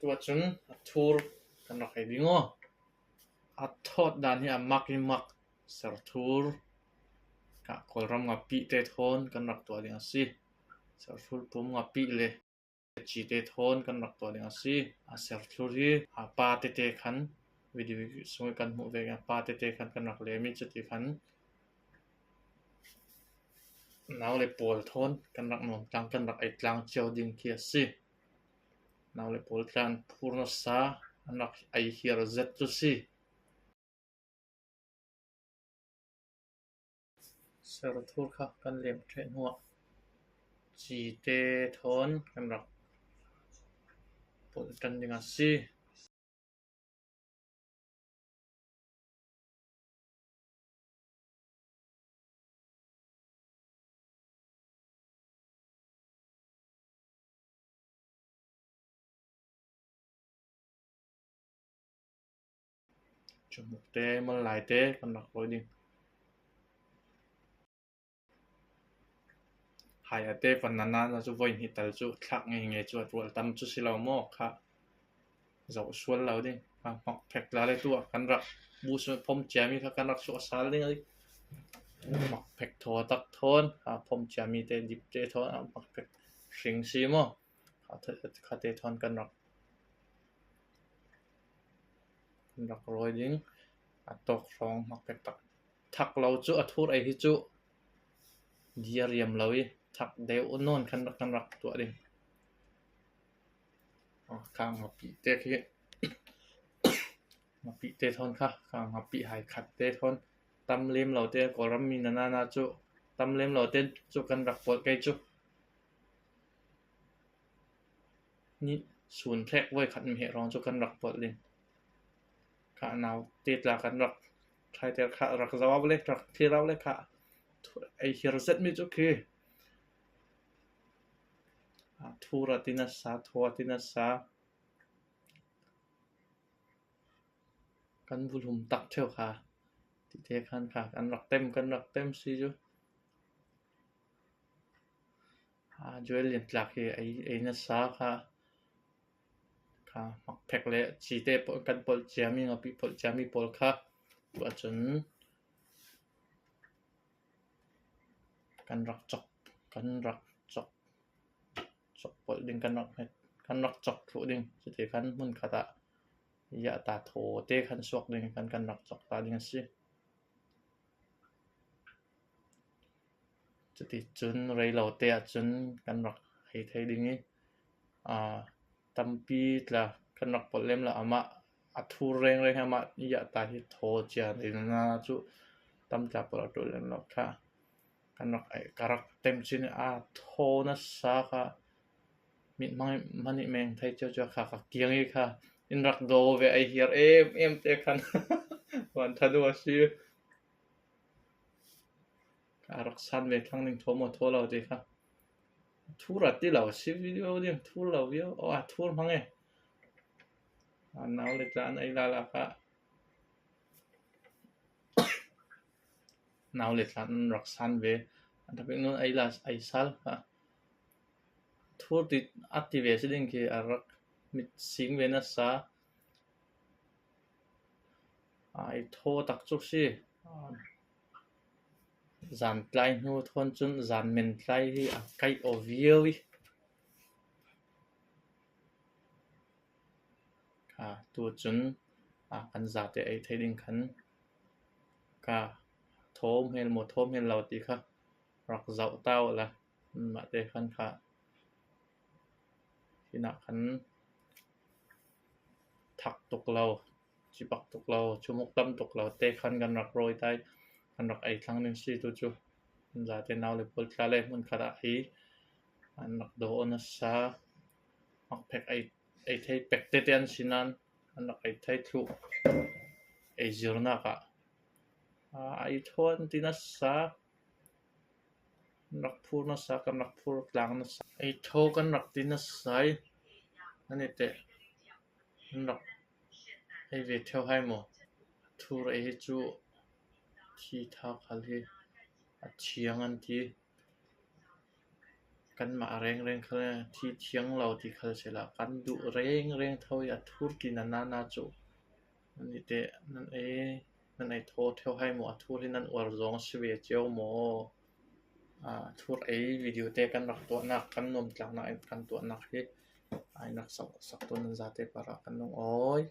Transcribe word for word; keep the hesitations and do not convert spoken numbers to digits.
Tua cun a thur kan rak ei ding aw. A thawt dan hi a mak i mak. Serthur kha Kawlram ngapihte thawn kan rak tuah ding a si. Serthur pum ngapih le cite thawn kan rak tuah ding a si. A serthur hi a pa tete khan video sung i kan hmuh ve a pa tete khan kan rak lem i cuti khan nau le pawl thawn kan rak nuam tlang kan rak ei tlang cio ding khi a si. Nau le pawl tlan phur nasa an rak ei hiar zet cu si. Serthur kha kan lem ṭheh hnuah cite thawn kan rak pawlh ṭan ding a si. Cumukte, mallaite kan rak rawi ding. Hai a te van nan nan cu voi hnih tal cu thlak ngei ngei cu a rual tam cu si lo maw kha. Zoh sual lo ding. Kha hmak phek la le tu ah kan rak bu sung phom ciami kha kan rak suah sal ding a ding. Hmak phek thaw tak thawn, kha phom ciami te dip te thawn, a hmak phek hring si maw. Kha te, kha te thawn kan rak, kan rak rawi ding. A tawk hrawng hmak phek tak. Thak lo cu a thur ei hi cu dia riam lo i thak deuh nawn khan rak, kan rak tuah ding. Kha ngapih te khi ngapih te thawn kha, kha ngapih hai khat te thawn tam lem lo te Kawlram mi nana na cu tam lem lo te cu kan rak pawlh kei cu. Ni sun thlek voi khat mi he rong cu kan rak pawlh ding. Kha nau te tla kan rak thaiter kha rak zau le rak thlir le kha ei hiar zet mi cu khi. A thur a ti nasa, thaw a ti nasa. Kan vulhum tak ṭheu kha. Tite khan kha kan rak tem, kan rak tem si cu. A Joel Lian Tlak hi ei, ei nasa kha. Kha hmak phek le cite pawl, kan pawlh ciami, ngapih pawlh ciami pawl kha. Tua cun kan rak cawk, kan rak cawk, cawk pawlh ding kan rak hmet, kan rak cawk thluh ding. Cuti khan hmun khat ah ya ta thaw te khan suak ding kan, kan rak cawk ta ding a si. Cuti cun rei lo te ah cun kan rak hei thei ding i, aa, tampi tla kan rak pawlh lem lo, amah a thur rengreng, amah ya ta hi thaw cia rei na cu tam tla pawlh a ṭul lem lo kha. Kan rak, ka rak tem chin a thaw nasa kha mit hmang hman i meng thei cio cio kha ka kiang i kha in rak do ve ei hiar em em te khan van than a si. Ka rak san ve thlang ding thaw maw thaw lo te kha. Thur a ti lo si video ding thur lo video. Oh, a thur hmang e. A nau le tla an ei la la kha. Nau le tla an rak san ve. An thapik nun ei la ei sal kha. Thur ti a ti ve si ding khi a rak mit sing ve nasa. A ei thaw tak cuk si. Zan tlai hnu thawn cun zan men tlai hi a kaih aw viau i. Kha tu cun a kan zate ei thei ding khan ka thawm hel maw thawm hel lo ti kha rak zoh ta uh la. Mah te khan kha hinah khan thak tuk lo, cipak tuk lo, cumuk tam tuk lo te khan kan rak rawi tai, kan rak ei thlang ding si tu cu. Zate nau le pawl tla le hmun khat ah hi an rak do nasa, mak phek ei, ei thei pek tete an si nan, an rak ei thei thluh, ei zirnak ah, aa, ei thaw an ti nasa, kan rak phur nasa, kan rak phur tlang nasa, ei thaw kan rak ti nasa i, an i teh, an rak ei ve ṭheo hai maw? Thur ei hi cu thi tha khal hi a thiang an ti. kanmah rengreng khal thi thiang lo ti khal sela kan duh rengreng tho i a thur ki na nana cu. Nan i te nan ei nan ei thaw theu hai maw, a thur hi nan uar zong si ve cio maw? A thur ei video te kan rak tuahnak kan nuam tlaknak in kan tuahnak hi ai nak sak sak tu nan zate para kan nung awi.